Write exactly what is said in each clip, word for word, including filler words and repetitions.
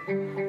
ཡ།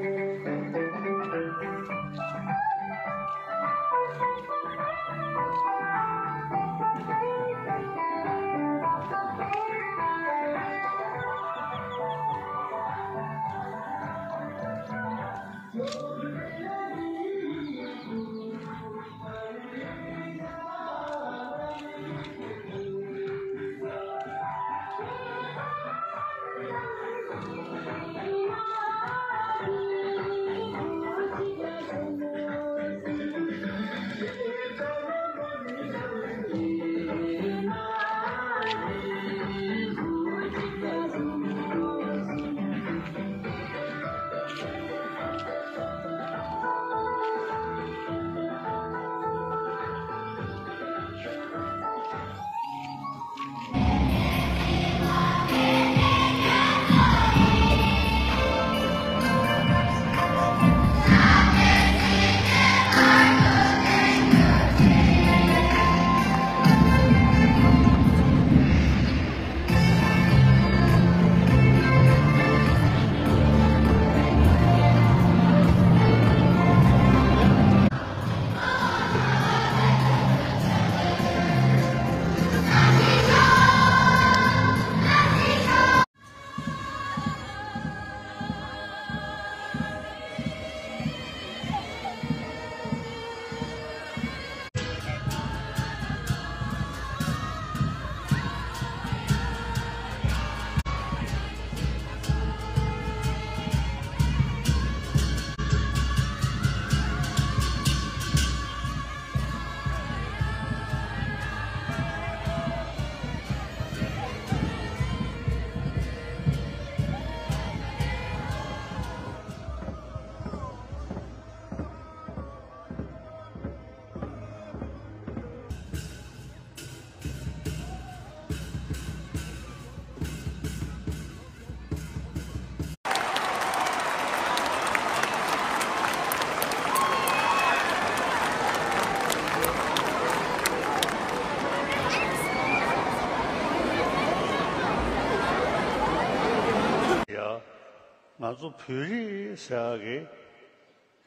ང་ཚོ་བོད་རིགས་ཟེར་ཡག་གི་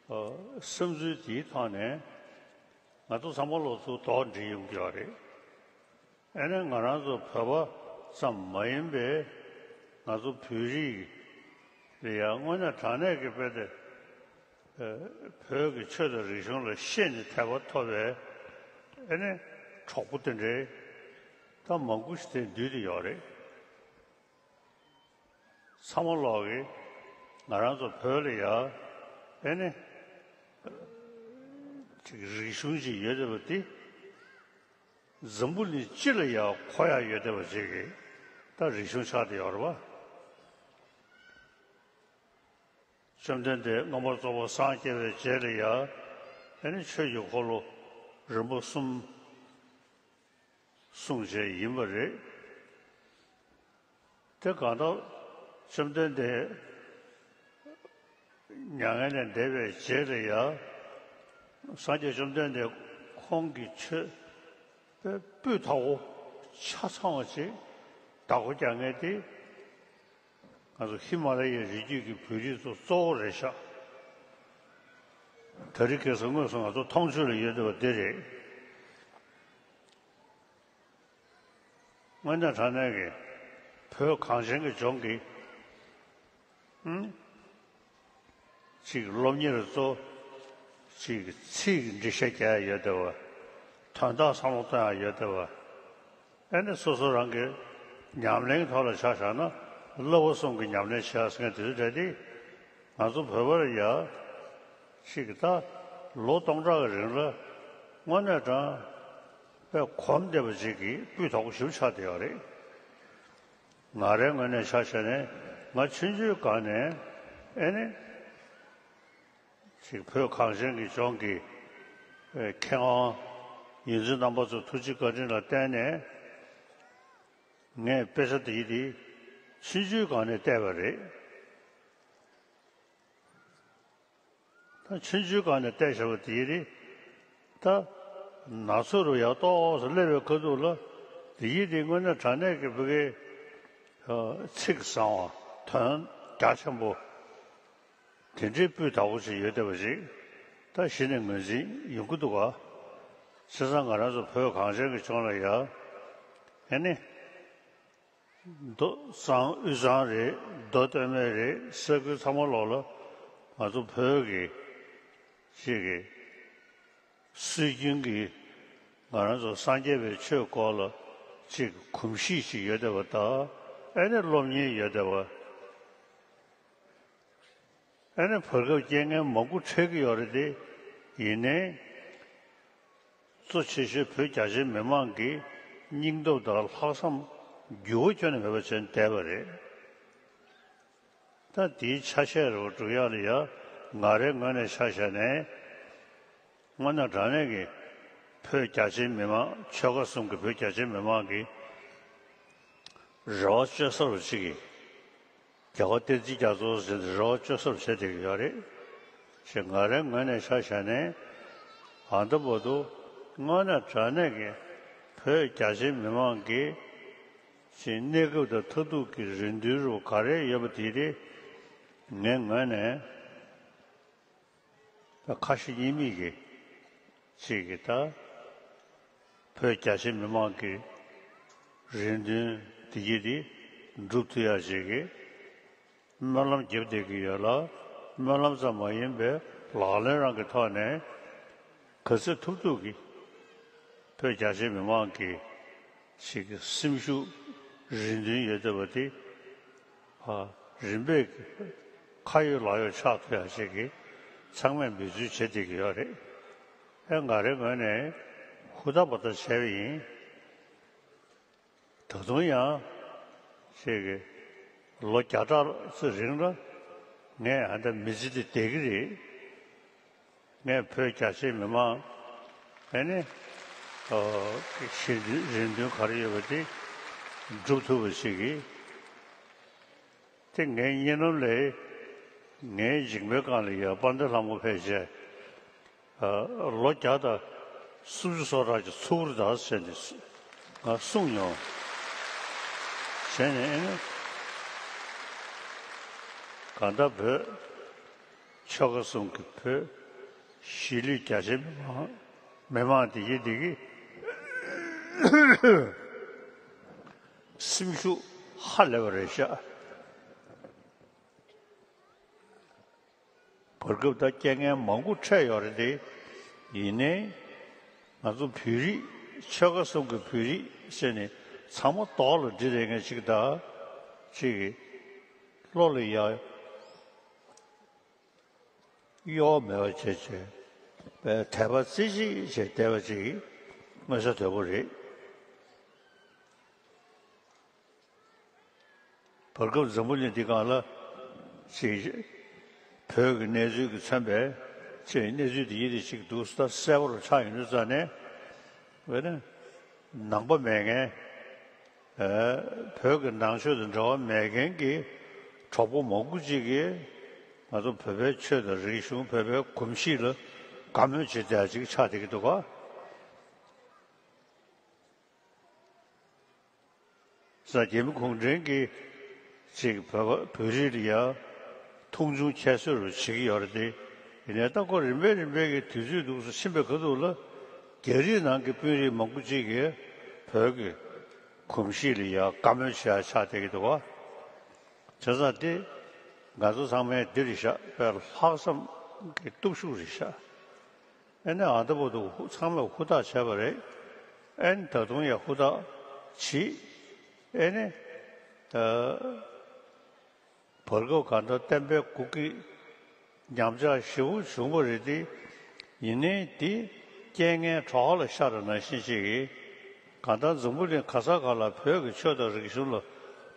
ཨ་བསམ་ཚུལ་དེའི་ཐོག་ནས་ང་ཚོ་ཚང་མ་ལོ་ཚོ་དོགས་འདྲི་ཡོང་གི་ཡོད་རེད། ཨ་ནི་ང་རང་ཚོ་བོད་པ་ཙམ་མ་ཡིན་པའི་ང་ཚོ་བོད་རིགས་ལ་ཡང་དངོས་གནས་དྲང་གནས་ཀྱི་དཔེ་དེ་ཨ་བོད་ཀྱི་ཆོས་དང་རིག་གཞུང་ལ་ཤེས་ནས་དད་པ་ཐོབ་པའི་ཨ་ནི་གྲོགས་པོ་དེ་འདྲའི་ད་མང་པོ་ཞིག་དེ་འདུས་ཏེ་ཡོད་རེད། ཚང་མ་ལོག་གིས་ང་རང་ཚོ་བོད་ལ་ཡ་ཨེ་ནི་ཅིག་རིག་གཞུང་ཅིག་ཡོད་བསྡད་པ་དེ་འཛམ་བུ་གླིང་སྤྱི་ལ་ཡ་གོ་ཡ་ཡོད་བསྡད་པ་ཅིག་གི་ད་རིག་གཞུང་ཆགས་བསྡད་ཡོད་རེད་པ། བཅོམ་ལྡན་འདས་མངོན་པར་རྫོགས་པར་སངས་རྒྱས་པའི་རྗེས་ལ་ཡ་ཨེ་ནི་ཆོས་ཀྱི་འཁོར་ལོ་རིམ་པ་གསུམ་གསུངས་བྱས་ཡིན་པ་རེད། དེ་གང་ལྟར་བཅོམ་ལྡན་འདས་མྱ་ངན་ལས་འདས་པའི་རྗེས་ལ་ཡང་སངས་རྒྱས་བཅོམ་ལྡན་འདས་ཁོང་གི་ཆོས་དཔེ་སྤུས་དག་པོ་ཆ་ཚང་བ་ཅིག་བདག་པོ་རྒྱག་མཁན་དེ་ང་ཚོ་ཧི་མ་ལ་ཡའི་རི་རྒྱུད་ཀྱི་བོད་རིགས་ཚོ་གཙོ་བོ་རེད་ཤག་དེ་རིང་ཁ་སང་དངོས་སུ་ང་ཚོ་མཐོང་ཆོས་ལ་ཡོད་བསྡད་པ་འདི་རེད། དངོས་གནས་དྲང་གནས་ཀྱི་བོད་གངས་ཅན་གྱི་ལྗོངས་ཀྱི་ཨང་ཅིག་སློབ་གཉེར་གཙོ་ཅིག་ཚིག་འགྲེལ་བཤད་རྒྱག་ཡ་ཡོད་བསྡད་པ། དོན་དག་བསམ་བློ་གཏོང་ཡ་ཡོད་བསྡད་པ། ཨེ་ནི་སོ་སོ་རང་གི་ཉམས་ལེན་གྱི་ཐོག་ལ་ཆ་བཞག་ན་བསླབ་པ་གསུམ་གྱི་ཉམས་ལེན་བྱེད་ཡ་ཟེར་མཁན་དེ་ཚོ་གྲས་དེ་ང་ཚོ་བོད་པ་ལ་ཡ་ཅིག་ད་ལོ་སྟོང་ཕྲག་གི་རིང་ལ་དངོས་གནས་དྲང་པའི་གོམས་བསྡད་པ་ཅིག་གི་སྤུས་དག་པོ་ཞིག་ཆགས་བསྡད་ཡོད་རེད། ང་རའི་ངོས་ནས་ཆ་བཞག་ནས་ང་ཆུང་ཆུང་སྒང་ནས་ཨེ་ནི་ཅིག་བོད་གངས་ཅན་གྱི་ལྗོངས་ཀྱི་མཁས་དབང་ཡོངས་འཛིན་རྣམ་པ་ཚོའི་ཐུགས་རྗེ་བཀའ་དྲིན་ལ་བརྟེན་ནས་ངས་དཔེ་ཆ་འདི་དེ་ཆུང་ཆུང་སྒང་ནས་བལྟས་པ་རེད། ད་ཆུང་ཆུང་སྒང་ནས་བལྟས་བཞག་པ་དེ་ཡིན་དུས་ད་ན་ཚོད་རུ་ཡག་ཏོག་ཙམ་སླེབས་པའི་ཁ་ཐུག་ལ་དེ་ཡིན་དུས་དངོས་གནས་དྲང་གནས་ཀྱི་བོད་སྐད་ཚིག་བཟང་བ་དོན་རྒྱ་ཆེན་པོ་ དེ་འདྲའི་སྤུས་དག་པོ་ཞིག་ཡོད་བསྡད་པ་ཞིག་ད་གཞི་ནས་ངོས་འཛིན་ཡོང་གི་འདུག་ག་བྱས་ཙང་ང་རང་ཚོ་བོད་གངས་ཅན་གྱི་ལྗོངས་ལ་ཡ། ཨེ་ནི། མདོ་གཙང་དབུས་གཙང་རེད། མདོ་སྟོད་སྨད་རེད། ས་ཁུལ་ཚང་མ་ལོག་ལ་ང་ཚོ་བོད་ཀྱི་ཅིག་གི་སྲོལ་རྒྱུན་གྱི་ང་རང་ཚོ་སངས་རྒྱས་པའི་ཆོས་སྐོར་ལ་ཅིག་གོམས་གཤིས་ཤིག་ཡོད་བསྡད་པ་དང་། ཨེ་ནི་སློབ་གཉེར་ཡོད་བསྡད་པ། ཨ་ནི་བར་སྐབས་རྐྱེན་ངན་མང་པོ་འཕྲད་ཀྱི་ཡོད་རེད་དེ། ཡིན་ནའི། གཙོ་ཆེ་ཤོས་བོད་རྒྱ་ཆེའི་མི་མང་གི་སྙིང་སྟོབས་དང་ལྷག་བསམ་འགྱུར་བ་ཁྱོན་ནས་མེད་པ་བྱས་ནས་བསྡད་པ་རེད། ད་དེའི་ཆ་ཤས་རེ་བ་སྒྲུབ་ཡག་ལ་ཡ། ང་རའི་ངོས་ནས་ཆ་བཞག་ནས། དངོས་གནས་དྲང་གནས་ཀྱི་བོད་རྒྱ་ཆེའི་མི་མང་། ཆོལ་ཁ་གསུམ་གྱི་བོད་རྒྱ་ཆེའི་མི་མང་གི་རེ་བ་བཅོལ་ས་རུ་ཅིག་གིས། རྒྱལ་བ་བསྟན་འཛིན་རྒྱ་མཚོ་ཟེར་ཏེ་རེ་བ་བཅོལ་ས་རུ་བྱེད་བསྡད་ཀྱི་ཡོད་རེད། ཞེས་ང་རའི་ངོས་ནས་ཆ་བཞག་ནས། ཨ་ད་བར་དུ་དངོས་གནས་དྲང་གནས་ཀྱི་བོད་རྒྱ་ཆེའི་མི་མང་གི་ཅིག་གནས་སྐབས་དང་མཐར་ཐུག་གི་རེ་འདུན་རུ་ག་རེ་ཡོད་པ་དེ་དེ་ངའི་ངོས་ནས། ད་ཁ་ཞེ་གཉིས་མེད་ཀྱི་ཅིག་གི་ད་བོད་རྒྱ་ཆེ་མི་མང་གི་རེ་འདུན་དེ་གྱིས་དེ་འགྲུབ་ཐུབ་ཡ་ཅིག་གི་སྨོན་ལམ་རྒྱབ་བསྡད་ཀྱི་ཡོད་ལ། སྨོན་ལམ་ཙམ་མ་ཡིན་པའི་ལག་ལེན་རང་གི་ཐོག་ནས་ག་ཚོད་ཐུབ་ཐུབ་ཀྱི་བོད་རྒྱ་ཆེ་མི་མང་གི་ཞིག་གི་སེམས་ཤུགས་རེ་འདུན་ཡོད་བསྡད་པ་དེ། ཨ། རིམ་པས་ཁ་ཡོད་ལག་ཡོད་ཆགས་ཐུབ་ཡ་ཞིག་གི་ཚང་མས་འབད་བརྩོན་བྱེད་བསྡད་ཀྱི་ཡོད་རེད། ཨེ་ང་རའི་ངོས་ནས་ཧུར་ཐག་པ་ཐག་བྱས་པ་ཡིན། ད་དུང་ཡང་ཞིག་གི་ལོ་བརྒྱ་ཕྲག་ཙམ་རིང་ལ་ངས་ཨ་འདྲ་མི་ཚེ་འདི་བསྡད་ཀྱི་རེད། ངས་བོད་རྒྱ་ཆེའི་མི་མང་ཨེ་ནི་ཨོ་གི་ཞེ་འདུན་རེ་འདུན་ག་རེ་ཡོད་པ་དེ་འགྲུབ་ཐུབ་པ་ཞིག་གིས། དེ་ངའི་གཉིད་ལམ་ལས་ངའི་མཇིང་པའི་སྒང་ལ་ཡ་དཔལ་ལྡན་ལྷ་མོ་ཕལ་ཆེར་ཨ་ལོ་བརྒྱ་དང་སུམ་ཅུ་སོ་གྲངས་ཀྱི་ཚུགས་རེད་ད་ཟེར་ནས་ང་གསུངས་མྱོང་། བྱས་ནས་ཨེ་ནི་གང་ལྟར་བོད། ཆོལ་ཁ་གསུམ་གྱི་བོད་གཞིས་ལུས་རྒྱ་ཆེ་མི་མང་མི་མང་དེ་གི་དེ་གི་སེམས་ཤུགས་ཧ་ལས་པ་རེད་ཤག་བར་སྐབས་ད་རྐྱེན་ངན་མང་པོ་འཕྲད་ཡོད་རེད་དེ། ཡིན་ནའི་ང་ཚོ་བོད་རིགས་ཆོལ་ཁ་གསུམ་གྱི་བོད་རིགས་ཟེར་ནས་ཚང་མ་རྡོག་ལ་སྒྲིལ་རེ་ངས་ཅིག་ད་ཅིག་གི་བློ་ལ་ཡ། གཡོ་བ་མེད་པ་བྱས་བྱས་པའི་དད་པ་རྩེ་གཅིག་བྱས་བསྡད་པ་ཅིག་མངོན་གསལ་དོད་པོ་རེད། བར་སྐབས་འཛམ་བུ་གླིང་འདི་སྒང་ལ་ཅིག་བོད་ཀྱི་གནས་ཚུལ་གྱིས་མཚོན་པའི་ཅིག་གནས་ཚུལ་འདི་ཡིན་དེ་ཅིག་འདུག་ད་གསལ་པོ་རུ་ཆགས་ཡོང་དུས་ཙང་ནས་བས་ན་ནང་པ་མེད་མཁན། ཨེ། བོད་ཀྱི་ནང་ཆོས་དང་འབྲེལ་བ་མེད་མཁན་གྱི་གྲོགས་པོ་མང་པོ་ཅིག་གིས་ང་ཚོ་བོད་པའི་ཆོས་དང་རིག་གཞུང་བོད་པའི་གོམས་གཤིས་ལ་དགའ་མོས་བྱེད་བསྡད་ཡ་ཅིག་ཆགས་བསྡད་ཀྱི་འདུག་ག་ས་རྒྱལ་མི་གུང་ཁྲན་གྱིས་ཅིག་བོད་པ་བོད་རིགས་ལ་ཡ་མཐོང་ཆུང་ཁྱད་གསོད་རུ་བྱེད་ཀྱི་ཡོད་རེད་དེ། ཡིན་ནའི་ད་ཁོ་རིམ་པས་རིམ་པས་ཀྱི་དུས་ཚོད་འདུག་སེ་ཕྱིན་པའི་ཁ་ཐུག་ལ་རྒྱ་རིགས་ནང་གི་དཔོན་རིགས་མང་པོ་ཅིག་གིས་བོད་ཀྱི་གོམས་གཤིས་ལ་ཡ་དགའ་མོས་བྱེད་ཡ་ཆགས་བསྡད་ཀྱི་འདུག་ག་བྱས་ཙང་དེ་ང་ཚོ་ཚང་མས་འདི་རེད་ཤག་པའི་ལྷག་བསམ་གྱི་སྟོབས་ཤུགས་རེད་ཤག་ཨེ་ནི་ཨ་ད་བར་དུ་ཚང་མས་ཧུར་ཐག་བྱས་པ་རེད། ཨེ་ནི་ད་དུང་ཡང་ཧུར་ཐག་བྱེད། ཨེ་ནི་ད་བར་སྐབས་གང་ལྟར་བསྟན་པའི་འགུག་ཁྱི་ཉམས་ཆག་ཞེ་པོ་བྱུང་བ་རེད་དེ། ཡིན་ནའི་དེ་རྐྱེན་ངན་གྲོགས་ལ་ཤར་བ་ནང་བཞིན་ཞིག་གིས། གང་ལྟར་འཛམ་བུ་གླིང་ག་ས་ག་ལ་བོད་ཀྱི་ཆོས་དང་རིག་གཞུང་ལ་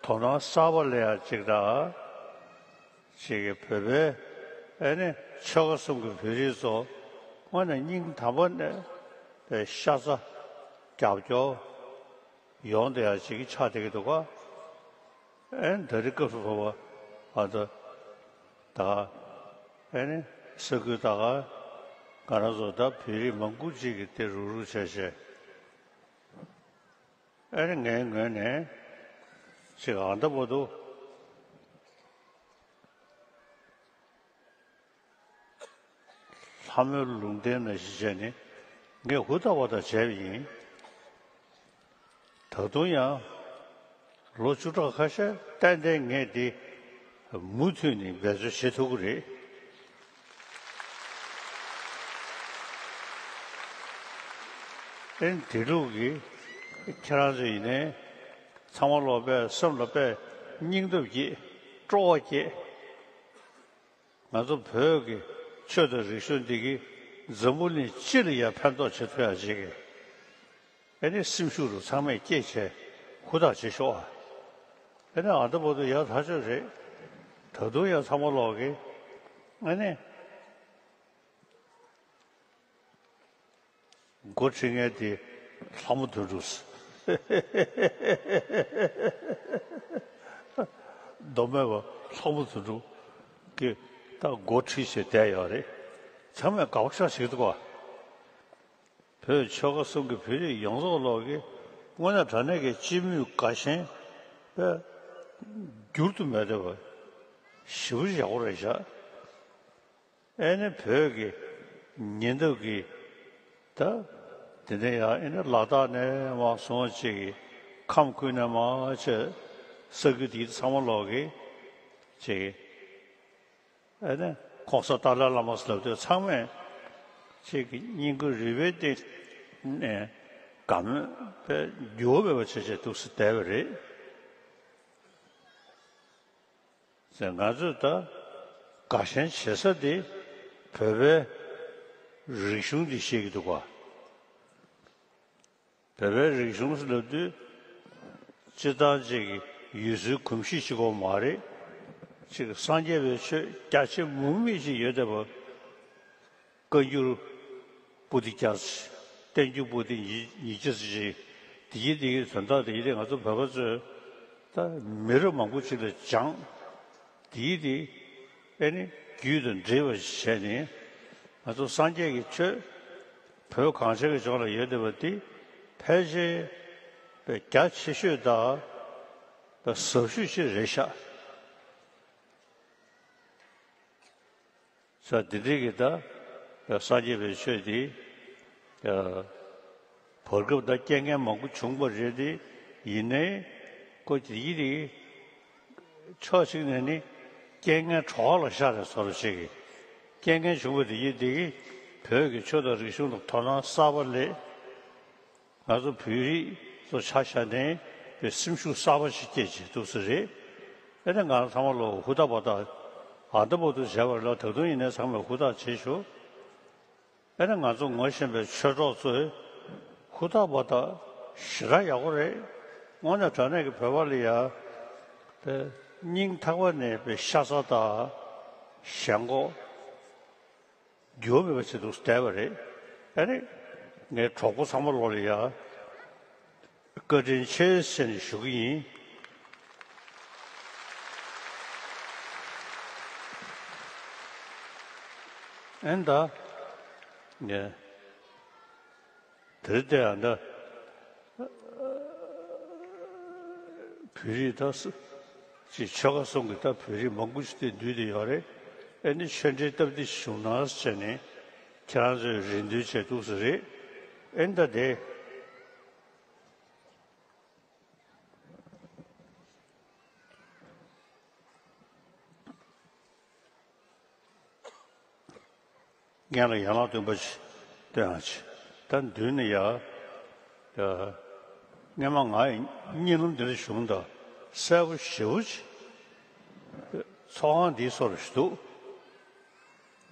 དོ་སྣང་གསར་པ་སླེབས་ཡ་ཅིག་དང་། ཅིག་གིས་བོད་པའི་ཨེ་ནི་ཆོལ་ཁ་གསུམ་གྱི་བོད་རིགས་ཚོ་དངོས་གནས་སྙིང་དམ་པ་ནས་པའི་ཤ་ཚ་རྒྱབ་སྐྱོར་ཡོང་བསྡད་ཡ་ཅིག་ཆགས་བསྡད་ཀྱི་འདུག་ག་ཨེ་ནི་ད་རེས་སྐབས་སུ་བབས་པ་ཨ་ད་ད་ཨེ་ནི་ས་ཁུལ་ད་ག་ང་རང་ཚོ་ད་བོད་རིགས་མང་པོ་ཅིག་གིས་དེ་རུག་རུག་བྱས་བྱས། ཨེ་ནི་ངའི་ངོས་ནས་ཅིག་ཨ་ད་བར་དུ་ ལྷ་མོའི་ལུང་བསྟན་ནང་བཞིན་བྱས་ནས་ངས་ཧུར་ཐག་པ་དང་བྱས་པ་ཡིན། ད་དུང་ཡང་ལོ་བཅུ་ཕྲག་ཁ་ཤས་ཏན་ཏན་ངས་འདི་མུ་མཐུད་ནས་འབད་རྩོལ་བྱེད་ཐུབ་ཀྱི་རེད། ཨེ་དེ་ལུགས་ཀྱི་ཁྱེད་རང་ཚོ་ཡིན་ནའི་ཚང་མ་ལོག་པས་སེམས་ལ་དཔེ་སྙིང་སྟོབས་སྐྱེད། སྤྲོ་བ་སྐྱེད། ང་ཚོ་བོད་ཀྱི་ཆོས་དང་རིག་གཞུང་འདི་གིས་འཛམ་བུ་གླིང་སྤྱི་ལ་ཡང་ཕན་ཐོགས་བྱེད་ཐུབ་ཡག་ཅིག་གི་ཨེ་ནི་སེམས་ཤུགས་རུ་ཚང་མས་སྐྱེད་བྱས་ཧུར་ཐག་བྱེད་ཤོག་ཨ། ཨེ་ནི་ཨ་འདི་བར་དུ་ཡག་ཐག་ཆོད་རེད། ད་དུང་ཡང་ཚང་མ་ལོག་གི་ཨེ་ནི། འགོ་ཁྲིད་མཁན་དེ་ལྷ་མོ་དོན་གྲུབ། མདོ་སྨད་པ་ལྷ་མོ་དོན་གྲུབ་ཀྱིས་ད་འགོ་ཁྲིད་བྱས་བསྡད་ཡོད་རེད། ཚང་མས་དགའ་པོ་ཤ་ཞིག་འདུག་ག་བོད་ཆོལ་ཁ་གསུམ་གྱི་བོད་རིགས་ཡོངས་རྫོགས་ལོག་གི་དངོས་གནས་དྲང་གནས་ཀྱི་སྤྱི་མོས་དགའ་ཞེན་པས་འགྱུར་དུ་མེད་བསྡད་པ་ཞེ་པོ་ཡག་པོ་རེད་ཤག་ཨེ་ནི་བོད་ཀྱི་ཉེ་འདབས་ཀྱི་ད་དེ་ནས་ཡང་ཨེ་ནི་ལ་དྭགས་ནས་མར་སོང་ཅིག་གི་ཁམས་ཁུལ་ནས་མར་ཆེ་ས་ཁུལ་དེ་ཚང་མ་ལོག་གི་ཅིག་གི་ཨེ་ནི་༸གོང་ས་ཏཱ་ལའི་བླ་མ་ཟེར་ལབ་དུས་ཚང་མས་ཅིག་གི་སྙིང་ཁུ་རུས་པའི་གཏིང་ནས་དགའ་མོས་པའི་འགྱུར་བ་མེད་པ་བྱས་བྱས་འདུག་སེ་བསྡད་པ་རེད། ཟེར་ང་ཚོས་ད་དགའ་ཞེན་བྱེད་ས་དེ་བོད་པའི་རིག་གཞུང་འདི་བཤད་ཀྱི་འདུག་ག་བོད་པའི་རིག་གཞུང་ཟེར་ལབ་དུས་སྤྱིར་བཏང་ཅིག་གི་ཡུལ་སྲོལ་གོམས་གཤིས་གཅིག་པོ་མ་རེད། ཅིག་སངས་རྒྱས་པའི་ཆོས་རྒྱ་ཆེ་མུ་མེད་ཅིག་ཡོད་བསྡད་པ། བཀའ་འགྱུར་པོ་ཏི་བརྒྱ། བསྟན་འགྱུར་པོ་ཏི་ཉིས་ཉིས་བརྒྱ་ཙམ་ཞིག་དེ་ཡི་དེ་ཡི་དོན་དག་དེ་ཡི་དེ་ང་ཚོ་བོད་པ་ཚོས་ད་མི་རབས་མང་པོ་ཅིག་ལ་སྦྱངས། དེ་ཡི་དེ་ཨེ་ནི་རྒྱུད་དང་འདྲེས་པ་བྱས་ནས་ང་ཚོ་སངས་རྒྱས་ཀྱི་ཆོས་བོད་གངས་ཅན་གྱི་ལྗོངས་ལ་ཡོད་བསྡད་པ་དེ་ཕལ་ཆེར་པའི་རྒྱ་ཆེ་ཤོས་དང་པའི་ཟབ་ཤོས་ཅིག་རེད་ཤག་ས་འདི་འདྲའི་གི་ད་སངས་རྒྱས་པའི་ཆོས་འདི་བར་སྐབས་ད་རྐྱེན་ངན་མང་པོ་བྱུང་བ་རེད་དེ། ཡིན་ནའི་ཁོ་དེ་ཡི་དེ་ཕྱོགས་གཅིག་ནས་ནི་རྐྱེན་ངན་གྲོགས་ལ་ཤར་རེད་ཟེར་བ་ཞིག་གི་རྐྱེན་ངན་བྱུང་བ་དེ་ཡི་དེ་གི་བོད་ཀྱི་ཆོས་དང་རིག་གཞུང་ལ་དོ་སྣང་གསར་པ་སླེབས། ང་ཚོ་བོད་རིགས་ཚོ་ཆ་བཞག་ནས་པའི་སེམས་ཤུགས་གསར་པ་ཞིག་སྐྱེས་བྱས་འདུག་སེ་རེད། ཨེ་ནས་ང་རང་ཚང་མ་ལོ་ཧུར་ཐག་པ་ཐག་ཨ་འདི་པོ་ཏུ་བྱས་པ་ལ་ད་དུང་ཡིན་ནའི་ཚང་མས་ཧུར་ཐག་བྱེད་ཤོག་ཨེ་ནས་ང་ཚོ་ངོ་ཤེས་པའི་ཆོས་གྲོགས་ཚོས་ཧུར་ཐག་པ་ཐག་ཞེ་དྲག་ཡག་པོ་རེད། དངོས་གནས་དྲང་གནས་ཀྱི་བོད་པ་ལ་ཡ་དེ་སྙིང་ཐག་པ་ནས་པའི་ཤ་ཚ་དང་ཞེན་ཁོག་འགྱུར་བ་མེད་པ་ཞིག་ཏུ་བསྡད་པ་རེད། ཨ་ནི་ངའི་གྲོགས་པོ་ཚང་མ་ལོ་ལ་ཡ་བཀའ་དྲིན་ཆེ་ཟེར་ནས་ཞུ་གི་ཡིན། ཨེ་ནི་ད་ངས་དེར་བལྟས་ཡང་ད་བོད་རིགས་ད་ཅིག་ཆོལ་ཁ་གསུམ་གྱི་ད་བོད་རིགས་མང་པོ་ཞིག་དེ་འདུས་བསྡད་ཡོད་རེད། ཨེ་ནི་ཆོས་འབྲེལ་སྟབས་བདེ་བྱུང་ན་བྱས་ནས་ཁྱེད་རང་ཚོས་རེ་འདུན་བྱས་འདུག་ས་རེད། ཨེ་ནི་ད་དེ། སྔོན་ལ་ཡན་ལག་བདུན་པ་ཅིག་སྟོན་ཡང་ཅིག་ད་མདུན་ནས་ཡ། ཡ། སྔོན་མ་ང་ཡི་གཉིད་ལམ་འདི་ལ་བྱུང་ད་གསལ་པོ་ཞེ་པོ་ཅིག་ཚོགས་ཁང་འདིའི་སོ་རུ་ཞིག་འདུག་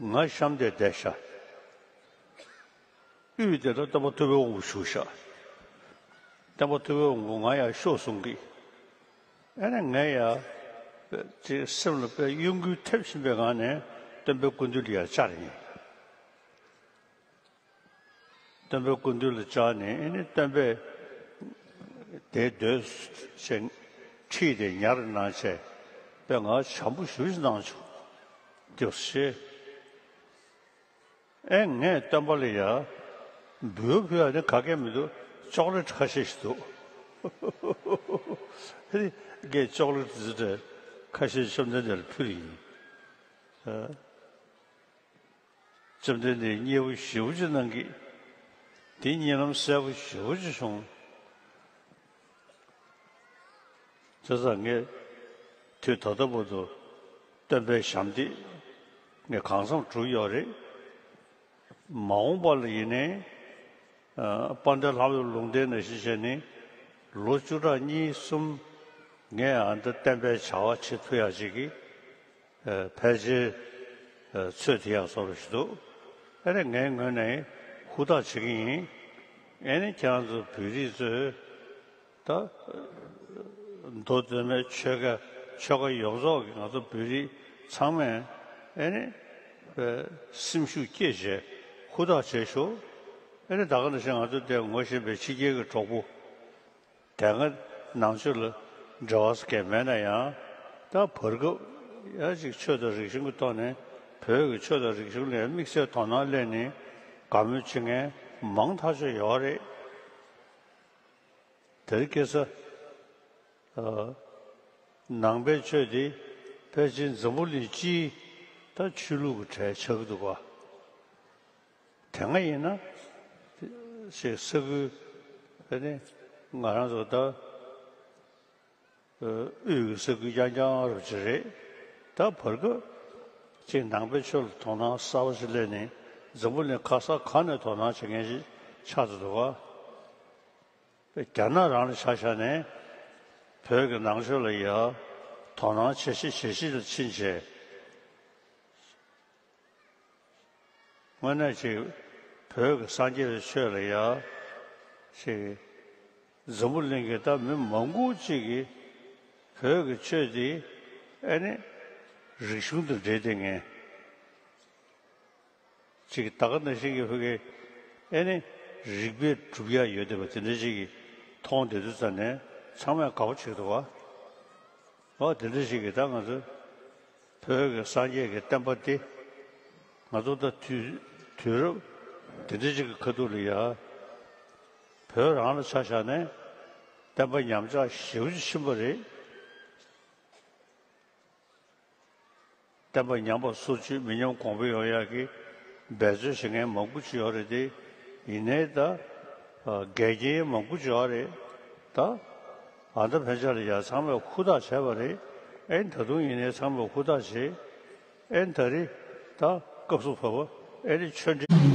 ང་གཤམ་དེ་བསྡད་ཤག་དབུས་དེ་ལ་སྟོན་པ་ཐུབ་པའི་དབང་པོ་བཞུགས་ཤག་སྟོན་པ་ཐུབ་པའི་དབང་པོ་ང་ཡར་ཤོག་གསུང་གི་ཨ་ནི་ངས་ཡ། ཅིག་སེམས་ལ་དཔེ་གཡོ་འགུལ་ཐེབས་བཞིན་པའི་ངང་ནས་སྟོན་པའི་སྐུ་མདུན་ལ་ཡར་བཅར་ཡིན། སྟོན་པའི་སྐུ་མདུན་ལ་བཅར་ནས་ཨ་ནི་སྟོན་པས་དེ་སྡོད་ཅེས་ཁྲིད་དེ་ཉར་གནང་བྱས་དཔེ་ང་བྱམས་པོ་ཞེ་པོ་ཅིག་གནང་བྱུང་། དེ་ཞེས། ཨེ་ངས་སྟོན་པ་ལ་ཡ། འབུལ་བ་ཕུལ་ཡ་ནི་ག་གེ་མི་འདུག་ཅོག་ལེ་ཊི་ཁ་ཤས་ཤིག་འདུག་ཨེ་ངས་ཅོག་ལེ་ཊི་ཟེར་ཏེ་ཁ་ཤས་བཅོམ་ལྡན་འདས་ལ་ཕུལ་ཡིན། ཨ། བཅོམ་ལྡན་འདས་མཉེས་པོ་ཞེ་པོ་ཅིག་གནང་གི། དེ་གཉིད་ལམ་གསལ་པོ་ཞེ་པོ་ཅིག་བྱུང་། བྱས་ཙང་ངས་དུས་ད་ལྟ་བར་དུ་སྟོན་པའི་ཞབས་འདེགས་ངས་གང་འཚམ་བསྒྲུབས་ཡོད་རེད། མ་འོངས་པ་ལ་ཡིན་ནའི་ཨ་དཔལ་ལྡན་ལྷ་མོའི་ལུང་བསྟན་ནང་བཞིན་བྱས་ནས་ལོ་བཅུ་ཕྲག་གཉིས་གསུམ་ངས་ཨ་འདི་བསྟན་པའི་བྱ་བ་བྱེད་ཐུབ་ཡག་ཅིག་གི་ཨ་ཕལ་ཆེར་ཨ་ཚོད་དེ་ཡག་བཟོ་འདྲ་ཞིག་འདུག་ཨ་ནི་ངའི་ངོས་ནས་ཧུར་ཐག་བྱེད་ཀྱི་ཡིན། ཨ་ནི་ཁྱེད་རང་ཚོ་བོད་རིགས་ཚོས་ད་མདོ་སྟོད་སྨད་ཆོལ་ཁ་ཆོལ་ཁ་ཡོངས་རྫོགས་ཀྱི་ང་ཚོ་བོད་རིགས་ཚང་མས་ཨ་ནི་སེམས་ཤུགས་བསྐྱེད་བྱས་ཧུར་ཐག་བྱས་ཤོག་ཨ་ནི་ད་ག་ནང་བཞིན་ང་ཚོ་འདིར་ངོ་ཤེས་པའི་ཕྱི་རྒྱལ་གྱི་གྲོགས་པོ། དེ་སྔ་ནང་ཆོས་ལ་འབྲེལ་བ་གང་མེད་ན་ཡང་ད་བར་སྐབས་ཡ་གཅིག་ཆོས་དང་རིག་གཞུང་གི་ཐོག་ནས་བོད་ཀྱི་ཆོས་དང་རིག་གཞུང་ལ་དམིགས་བསལ་དོ་སྣང་སླེབས་ནས་དགའ་མོས་བྱེད་མཁན་མང་ཐག་ཆོད་ཡོད་རེད། དེ་རིང་ཁ་སང་ཨ་ནང་པའི་ཆོས་དེ་ཕལ་ཆེར་འཛམ་བུ་གླིང་སྤྱིའི་ད་ཆོས་ལུགས་ཀྱི་གྲས་ཆགས་ཀྱི་འདུག་ག་དེ་སྔ་ཡིན་ན་ཞེས་ས་ཁུལ་ཨ་ནི་ང་རང་ཚོ་ད་དབུས་ཀྱི་ས་ཁུལ་རྐྱང་རྐྱང་རུ་ཅིག་རེད། ད་བར་སྐབས་ཅིག་ནང་པའི་ཆོས་ལ་དོ་སྣང་གསར་པ་ཞིག་སླེབས་ནས་འཛམ་བུ་གླིང་ག་ས་ག་ནས་དོ་སྣང་བྱེད་མཁན་ཞིག་ཆགས་ཀྱི་འདུག་ག་རྒྱ་ནག་རང་ལ་ཆ་བཞག་ནས་བོད་ཀྱི་ནང་ཆོས་ལ་ཡ་དོ་སྣང་བྱེད་ཤེས་བྱེད་ཤེས་ལ་ཕྱིན་བྱས། དངོས་གནས་ཅིག་བོད་ཀྱི་སངས་རྒྱས་པའི་ཆོས་ལ་ཡ་ཅིག་འཛམ་བུ་གླིང་གི་ད་མི་མང་པོ་ཅིག་གིས་བོད་ཀྱི་ཆོས་འདི་ཨ་ནི་རིག་གཞུང་དང་འབྲེལ་བསྡད་མཁན་ཅིག་ད་ག་ནང་བཞིན་གྱི་བོད་ཀྱི་ཨ་ནི་རིག་པའི་སྒྲུབ་ཡ་ཡོད་བསྡད་པ་དེ་འདྲ་ཅིག་གིས་མཐོང་བསྡད་དུས་ཙམ་ནས་ཚང་མས་དགའ་པོ་བྱེད་ཀྱི་འདུག་ག་འོ་དེ་འདྲ་ཞིག་གིས་ད་ང་ཚོ་བོད་ཀྱི་སངས་རྒྱས་ཀྱི་བསྟན་པ་འདི་ང་ཚོ་ད་དུས་དུས་རབས་དེ་འདྲ་ཞིག་གི་ཁ་ཐུག་ལ་ཡ་བོད་རང་ལ་ཆ་བཞག་ནས་བསྟན་པ་ཉམས་ཆག་ཞེ་པོ་ཅིག་ཕྱིན་པ་རེད། བསྟན་པ་ཉམས་པ་སོར་ཆུད་མི་ཉམས་གོང་འཕེལ་ཡོང་ཡག་གི་འབད་རྩོལ་བྱེད་མཁན་མང་པོ་ཅིག་ཡོད་རེད་དེ། ཡིན་ནའི་ད་འགལ་རྐྱེན་མང་པོ་ཅིག་ཡོད་རེད་ད། ཨ་ད་ཕན་ཆད་ལ་ཡ་ཚང་མས་ཧུར་ཐག་བྱས་པ་རེད། ཨེ་ད་དུང་ཡིན་ནའི་ཚང་མས་ཧུར་ཐག་བྱེད། ཨེ་ད་རེས་ད་སྐབས་སུ་བབ་པ་ཨེ་རེད་ཆོས་འབྲེལ།